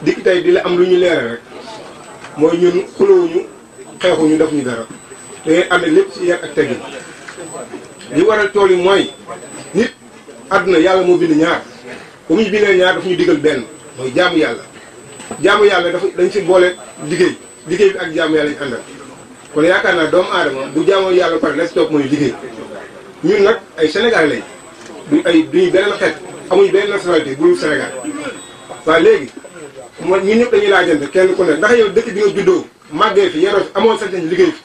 dikk tey di la am lu ñu leeral rek mooy ñun xulóowuñu xeexuñu defuñu dara da ngay ànd lépp ci yar ak teggin li waral tool yi mooy nit àdduna yàlla moo bind ñaar bu ñu bindee ñaar daf ñu digal benn mooy jaamu yàlla dañ si boole liggéey bi ak jaamu yàlla ñu àndal kon yaakaar naa doomu aadama bu jaamoo yàlla pare la si topp mooy liggéey ñun nag ay Sénégalais lañ duñu beneen xeet amuñu benn nationalité bu dul Sénégal waaye léegi mooy ñun ñëpp dañuy laajante kenn ku ne ndax yow dëkk bi nga juddoo màggee fi yeroo fi amoon sañ-sañ liggéey fi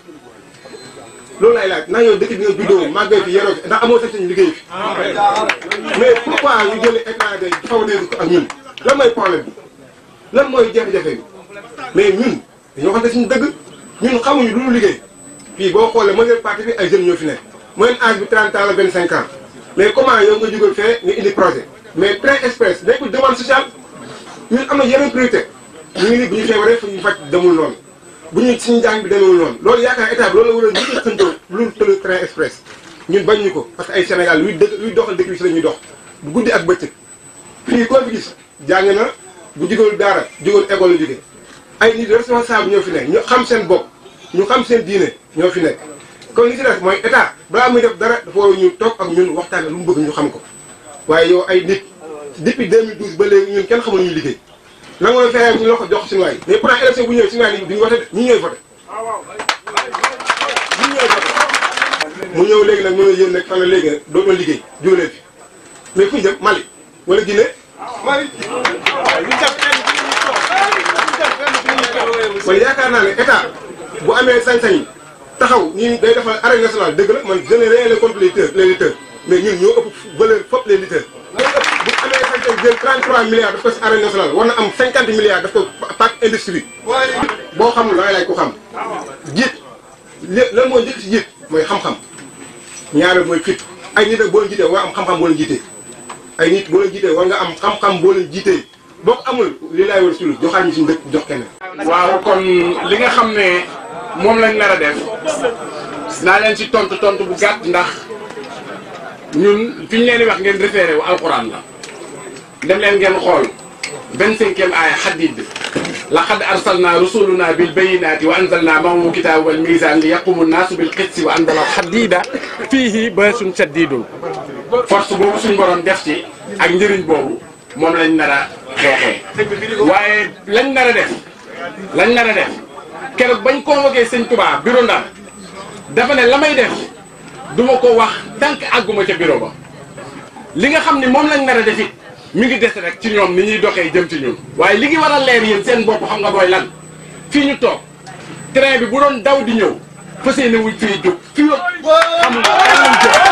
loolu lay laaj ndax yow dëkk bi nga juddoo màggee fi yeroo fi ndax amoon sañ-sañ liggéey fi mais pourquoi ñu jëlee étranger favoriser ko ak ñun lan mooy problème bi lan mooy jafe-jafe bi mais ñun dañoo xam ne suñu dëgg ñun xamuñu lu ñu liggéey fii boo xoolee majeure partie bi ay jeunes ñoo fi nekk moyenne âge bi 30 ans la 25 ans mais comment yow nga jógal fee nga indi projet mais train express nekkul demande sociale ñun am na yeneen priorité ñu ngi nii bu ñu feebaree fu ñu faj demul noonu bu ñu suñu njàng bi demewul noonu loolu yaakaar état bi loolu la war a njëkk a xëntoo lu tëdd train express ñun bañ ñu ko parce que ay Sénégal luy doxal dëkk bi si la ñuy dox bu guddi ak bëccëg fii koo fi gis jàng na bu jógul daara jógul école la jóge ay nit responsable ñoo fi nekk ñu xam seen bopp ñu xam seen diine ñoo fi nekk kon li si des mooy état balaa muy def dara dafa war a ñu toog ak ñun waxtaan lu mu bëgg ñu xam ko waaye yow ay nit depuis 2012 ba léegi ñun kenn xamul ñu liggéey na nga fexe ñu loxo jox Chinois yi mais pourtant élection bu ñëwee Chinois yi duñu voté de ñi ñooy voté mu ñëw léegi nag mën a yéen nag fan la léegi nag dootoo liggéey jógaleen fi mais fu ñu jëm Mali wala Guinée kon yaakaar naa ne état bu amee sañ-sañ taxaw ñi day defal arène nationale dëgg la man je n'ai rien contre les lutteurs mais ñun ñoo ëpp valeur fop les lutteurs bu amee sañ-sañ jël 33 milliards daf ko si arène nationale war na am 50 milliards daf ko parc industrie boo xamul da ngay laaj ko xam jiit lan mooy njëkk si jiit mooy xam-xam ñaareel mooy fit ay nit ak boo leen jiitee war nga am xam-xam boo leen jiitee ay nit boo leen jiitee war nga am xam-xam boo leen jiitee boo ko amul li laay war sul joxaat ñu suñu dëkk jox keneen. waaw kon li nga xam ne moom lañ nar a def naa leen ci tontu bu gàtt ndax ñun fi ñu leen di wax ngeen référé wu alquran la dem leen ngeen xool 25e aaya Hadid laqad arsalna rusuluna bil bayyinati wa anzalna ma'ahum kitaba wal mizan li yaqumu an-nasu bil qisti wa anzala al-hadida fihi ba'sun shadidun force boobu suñu borom def ci ak njëriñ boobu moom lañ nar a xeexee waaye lañ nar a def keroog bañ convoqué sëñ Touba bureau Ndar dafa ne la may def duma ko wax tant que àgguma ca bureau ba li nga xam ne moom lañ nar a def it mi ngi des rek ci ñoom ni ñuy doxee jëm ci ñun waaye li ngi war a leer yéen seen bopp xam nga mooy lan fii ñu toog train bi bu doon daw di ñëw fas yéene wuñ fii jóg fii xam nga